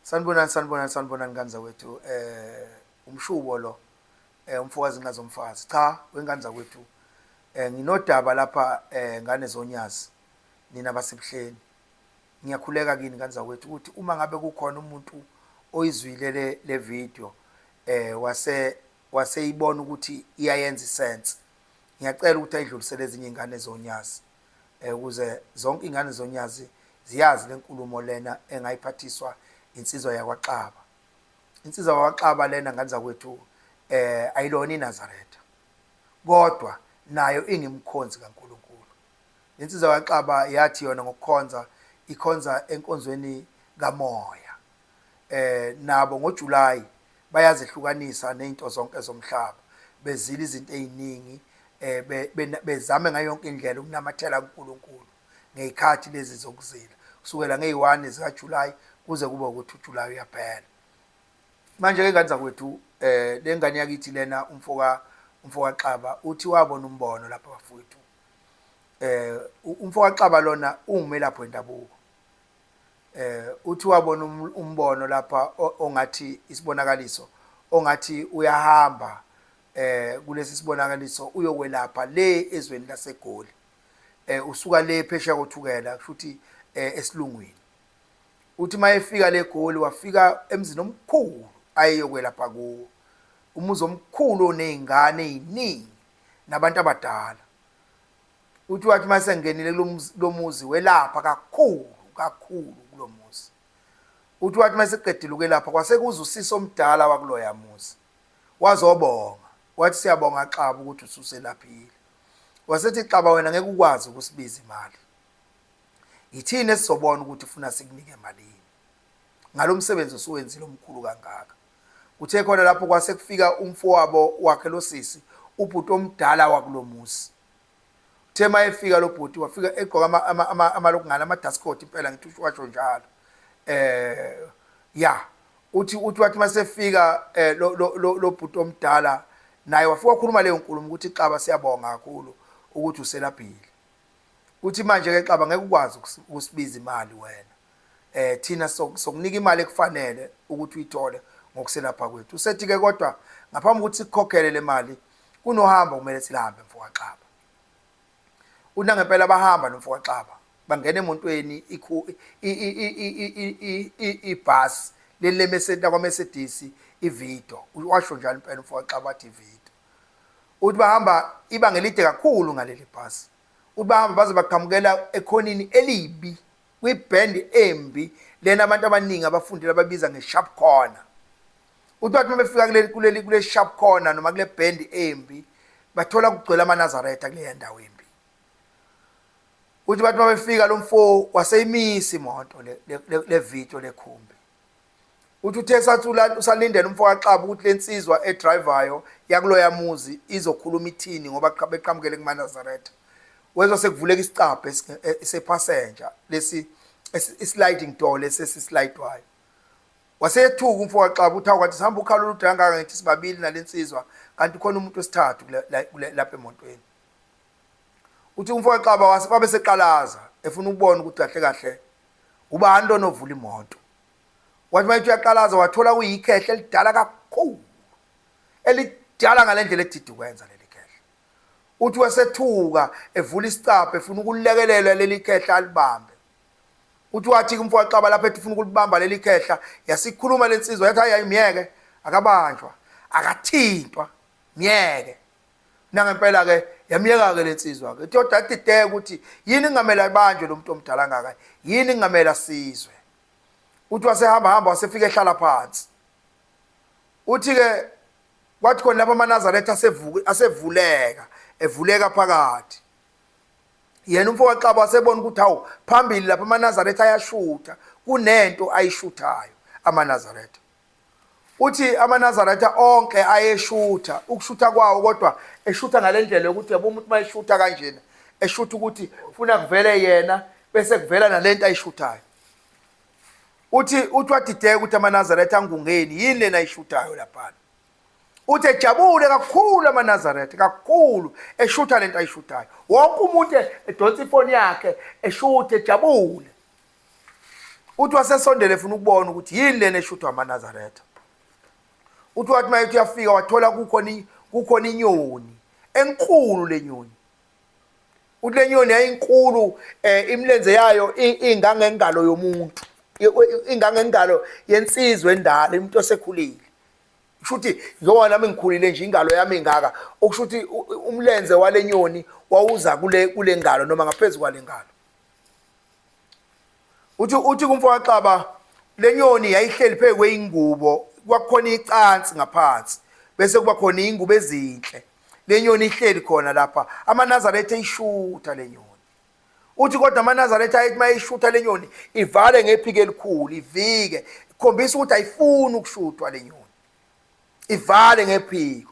Sanibonani, sanibonani, sanibonani ngane zakwethu. Umshubo lo, umfokazi ngazomfazi. Cha, wengane zakwethu, nginodaba lapha, ngane zonyazi, nina basebuhleni. Ngiyakhuleka kini ngane zakwethu ukuthi uma ngabe kukhona umuntu oyizwile le video, wase waseyibona ukuthi iyayenza isense. Ngiyacela ukuthi ayidlulisele ezinye ingane zonyazi, ukuze zonke ingane zonyazi ziyazi lenkulumo lena engayiphathiswa insizwa yakwaXaba. Insizwa yakwaXaba lena, ngane zakwethu, ayilona iNazaretha, kodwa nayo ingimkhonzi kaNkulunkulu. Insizwa yakwaXaba yathi yona ngokukhonza ikhonza enkonzweni kamoya. Nabo ngoJuly bayazehlukanisa nezinto zonke zomhlaba, bezila izinto eziningi, bezame ngayo yonke indlela ukunamathela kuNkulunkulu ngezikhathi lezi zokuzila, kusukela ngeyi-1 zikaJuly kuze kube ukuthi uJuly uyaphela. Manje ke ngane zakwethu, le ngane yakithi lena, umfoka Xaba, uthi wabona umbono lapha bafowethu. Umfoka Xaba lona ungumelaphi wendabuko. Uthi wabona umbono lapha ongathi isibonakaliso, ongathi uyahamba kulesi sibonakaliso uyokwelapha le ezweni laseGoli. Usuka le phesheya koThukela, kusho ukuthi esilungwini. Uthi mayefika le Goli, wafika emzini omkhulu ayeyokwelapha kuwo, umuzi omkhulu onezingane eziningi nabantu abadala. Uthi wathi masengenile kulo muzi welapha kakhulu kakhulu kulo muzi. Uthi wathi maseqedile ukwelapha, kwase kuza usisi omdala wakuloya muzi wazobonga, wathi, "Siyabonga Xaba ukuthi ususelaphile." Wasethi, "Xaba, wena ngeke ukwazi ukusibiza imali, yithini esizobona ukuthi ufuna sikunike malini ngalo msebenzi osuwenzile omkhulu kangaka." Kuthe khona lapho kwase kufika umfowabo wakhe lo sisi, ubhuti omdala wakulo muzi. Uthe uma efika lo bhuti, wafika egqoka amalokungana, ama-dust coat impela, ngithi washo njalo. Ya, uthi wathi masefika lo bhuti omdala, naye wafika wakhuluma leyo nkulumo ukuthi, "Xaba, siyabonga kakhulu ukuthi uselaphile." Uthi manje ke, "Xaba, ngeke ukwazi ukusibiza imali wena, thina sokunika imali ekufanele ukuthi uyithole ngokuselapha kwethu." Usethi ke, "Kodwa ngaphambi kokuthi sikukhokhele le mali, kunohambo kumele sihambe, mfoka Xaba." Uthi nangempela bahamba nomfoka Xaba, bangena emontweni, ibhasi leli leMercedes, lakwaMercedes, iVito. Washo njalo impela umfoka Xaba, wathi iVito. Uthi bahamba ibanga elide kakhulu ngaleli bhasi. Uthi bahamba baze baqhamukela ekhonini elibi, kwibhendi embi lena abantu abaningi abafundile ababiza nge-sharp corner. Uthi bathi uma befika kuleli kuleli kule sharp corner noma kule bhendi embi, bathola kugcwele amaNazaretha kuleya ndawo embi. Uthi bathi uma befika, lo mfo waseyimisa imoto le Vito, lekhumbi. Uthi uthe sathi usalindele umfo kaXaba ukuthi lensizwa edrivayo yakuloya muzi izokhuluma ithini, ngoba beqhamukele kumaNazaretha, wezwa sekuvuleka isicabha sepassenger lesi, i-sliding door lesi esislidwayo. Waseyethuka umfo kaXaba, uthi, "Awu, kanti sihamba ukhala olude kangaka, ngithi sibabili nalensizwa, kanti khona umuntu wesithathu lapha emontweni." Uthi umfo kaXaba wabe seqalaza efuna ukubona ukuthi kahle kahle ubani lona ovula imoto. Wathi mayethi uyaqalaza, wathola kuyikhehla elidala kakhulu, elidala ngale ndlela edida ukwenza leli khehla. Uthi wasethuka evula isicabha efuna ukulekelela leli khehla alibambe. Uthi wathi kumfo kaXaba lapho ethi ufuna ukulibamba leli khehla, yasikhuluma lensizwa yathi, "Hayi, miyeke, akabanjwa, akathintwa, miyeke." Nangempela ke yamyeka ke lensizwa ke. Ithi kodwa adideka ukuthi yini kungamele abanjwe lo muntu omdala kangaka, yini kungamele asizwe. Uthi wasehamba hamba, wasefika ehlala phansi. Uthi ke kwathi khona lapho amaNazaretha asevuka, asevuleka, evuleka phakathi. Yena umfo kaXaba wasebona ukuthi hawu, phambili lapha amaNazaretha ayashutha, kunento ayishuthayo amaNazaretha. Uthi amaNazaretha onke ayeshutha ukushutha kwawo, kodwa eshutha ngale ndlela yokuthi yabo umuntu uma eshutha kanjena, eshutha ukuthi funa kuvele yena bese kuvela nalento ayishuthayo. Uthi wadideka ukuthi amaNazaretha angungeni, yini lena ayishuthayo laphana. Uthi ejabule kakhulu amaNazaretha kakhulu, eshutha lento ayishuthayo, wonke umuntu edonsa ifoni yakhe, eshuthe, ejabule. Uthi wasesondele efuna ukubona ukuthi yini lena eshuthwa amaNazaretha. Uthi wathi mayethi uyafika wathola kukhona inyoni enkulu le nyoni. Uthi le nyoni yayinkulu imilenze yayo ingangengalo yomuntu, ingangengalo yensizwa endala, umuntu osekhulile. Kusho ukuthi njengoba nami ngikhulile nje ingalo yami ingaka, okusho ukuthi umlenze wale nyoni wawuza kule ngalo noma ngaphezu kwale ngalo. Uthi kumfokaXaba le nyoni yayihleli phezu kweyingubo, kwakukhona icansi ngaphansi bese kuba khona iy'ngubo ezinhle. Le nyoni ihleli khona lapha, amaNazaretha eyishutha le nyoni. Uthi kodwa amaNazaretha ayethi uma eyishutha le nyoni ivale ngephiko elikhulu, ivike, ikhombisa ukuthi ayifuni ukushuthwa le nyoni, ivale ngephiko.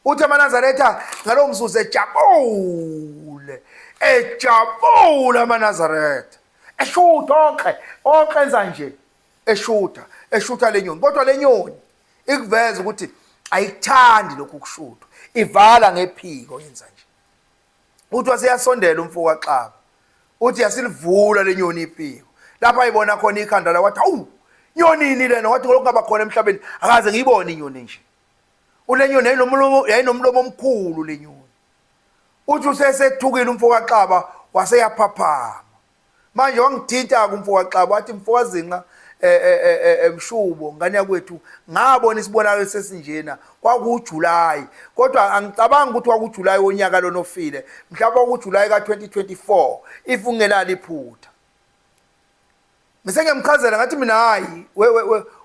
Uthi amaNazaretha ngalowo mzuzu ejabule, ejabule amaNazaretha, eshutha onke onke, enza nje eshutha, eshutha le nyoni. Kodwa le nyoni ikuveza ukuthi ayikuthandi lokhu kushuthwa, ivala ngephiko, yenza nje. Uthi waseyasondela umfo kaXaba, uthi yasilivula le nyoni iphiko, lapho ayibona khona ikhanda la, wathi awu nyonini lena, wathi ngolokhu ngaba khona emhlabeni akaze ngiyibone inyoni nje. Ule nyoni yayinomlomo omkhulu le nyoni. Uthi usesethukile umfo kaXaba waseyaphaphama. Manje wangithinta-ke umfo kaXaba wathi mfo kaZinqa Mshubo ngane yakwethu, ngabona isibonakalo sesinjena kwakuJulayi, kodwa angicabangi ukuthi kwakuJulayi wonyaka lona ofile, mhlawumbe kwakuJulayi ka-2024 if ungenalo iphutha. Ngise ngiyamchazela ngathi mina hayi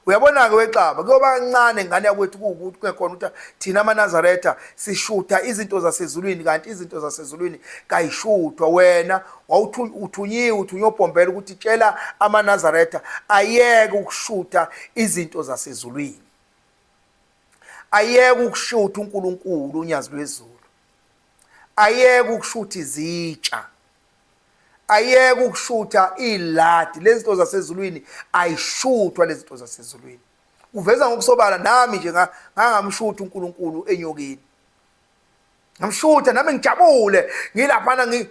uyabona-ke wexaba kuyoba kancane ngane yakwethu kuwukuthi kungekhona ukuthi thina amaNazaretha sishutha izinto zasezulwini, kanti izinto zasezulwini kayishuthwa. Wena wawuthunyiwe, uthunywe obhombela ukuthi tshela amaNazaretha ayeke ukushutha izinto zasezulwini, ayeke ukushutha uNkulunkulu uNyazi lwezulu, ayeke ukushutha izitsha, ayeke ukushutha iladi, lezi zinto zasezulwini ayishuthwa lezi zinto zasezulwini. Uveza ngokusobala nami nje ngangamshutha uNkulunkulu enyokeni, ngamshutha nami ngijabule ngilaphana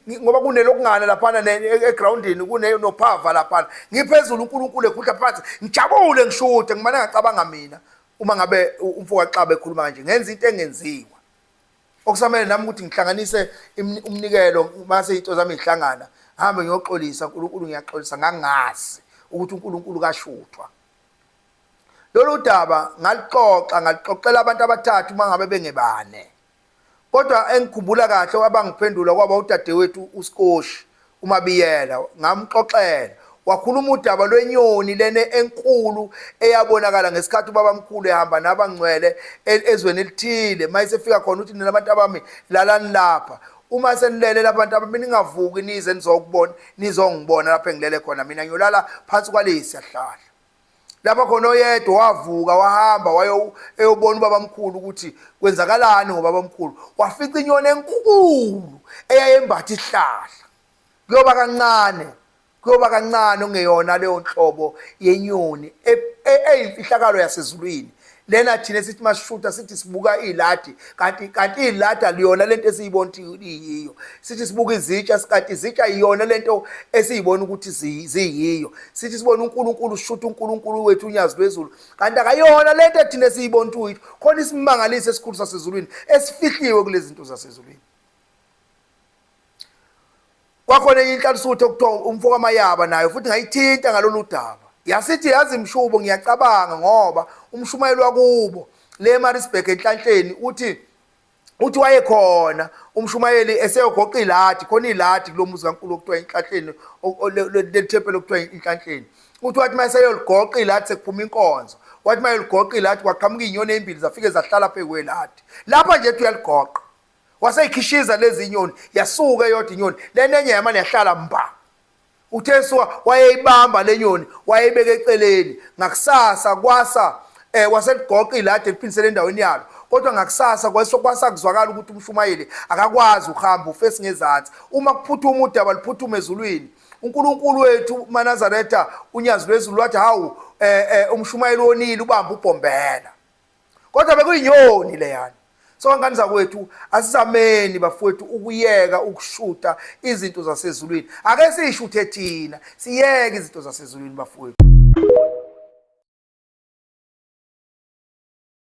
ngoba kunelokungana laphana egroundini kunenophava laphana, ngiphezulu uNkulunkulu egudla phansi, ngijabule ngishuthe, ngimane ngacabanga mina uma ngabe umfo kaXaba ekhuluma kanje ngenza into engenziwa. Okusamele nami ukuthi ngihlanganise umnikelo mase into zami zihlangana, ngihambe ngiyoxolisa uNkulunkulu, ngiyaxolisa ngangazi ukuthi uNkulunkulu kashuthwa. Lolu daba ngaluxoxa, ngaluxoxela abantu abathathu uma ngabe bengebane. Kodwa engikhumbula kahle abangiphendula kwaba udadewethu uSikoshi uMabiyela, ngamxoxela wakhuluma udaba lwenyoni lena enkulu eyabonakala ngesikhathi ubabamkhulu ehamba nabangcwele ezweni elithile. Uma esefika khona uthi nina abantu abami lalani lapha, uma senilele lapha abantu abami ningavuki nize nizokubona, nizongibona lapho engilele khona, mina ngiyolala phansi kwalesi sihlahla. Lapha khona oyedwa wavuka wahamba eyobona ubabamkhulu ukuthi kwenzakalani ngobabamkhulu, wafica inyoni enkulu eyayembatha isihlahla. Kuyoba kancane, kuyoba kancane okungeyona leyo nhlobo yenyoni eyimfihlakalo yasezulwini lena thina esithi masishutha sithi sibuka iladi, kanti iladi aliyona lento esiyibona ukuthi iyiyo. Sithi sibuka izitsha, kanti izitsha iyona lento esiyibona ukuthi ziyiyo. Sithi sibona uNkulunkulu, sishutha uNkulunkulu wethu uNyazi lwezulu, kanti akayona lento thina esiyibona ukuthi uyiyo. Khona isimangaliso esikhulu sasezulwini esifihliwe kulezi zinto zasezulwini. Kwakhona enye inhlalisuthi okuthiwa umfo kaMayaba nayo futhi ngayithinta ngalolu daba. Yasithi yazi Mshubo ngiyacabanga ngoba umshumayeli wakubo le eMaritzburg eNhlanhleni uthi wayekhona umshumayeli eseyogoqa iladi, khona iladi kulo muzi kaNkulu okuthiwa iNhlanhleni, leli thempeli okuthiwa iNhlanhleni. Uthi wathi uma eseyoligoqa iladi sekuphuma inkonzo, wathi uma eyoligoqa iladi kwaqhamuka iy'nyoni ey'mbili zafike zahlala phezu kweladi. Lapha nje ethi uyaligoqa waseyikhishiza lezi inyoni, yasuka eyodwa inyoni lena enye yamane yahlala mba. Uthe esuka wayeyibamba le nyoni wayeyibeka eceleni, ngakusasa kwasa waseligoqa iladi eliphindisele endaweni yalo. Kodwa ngakusasa kwasa kuzwakala ukuthi umshumayeli akakwazi ukuhamba, ufesi ngezansi. Uma kuphuthuma udaba luphuthuma ezulwini. uNkulunkulu wethu maNazaretha uNyazi lwezulu wathi hawu umshumayeli wonile ubamba ubhombela. Kodwa bekuyinyoni leyana. So ngane zakwethu, asizameni bafowethu ukuyeka ukushuta izinto zasezulwini. Ake siyishuthe thina, siyeke izinto zasezulwini bafowethu.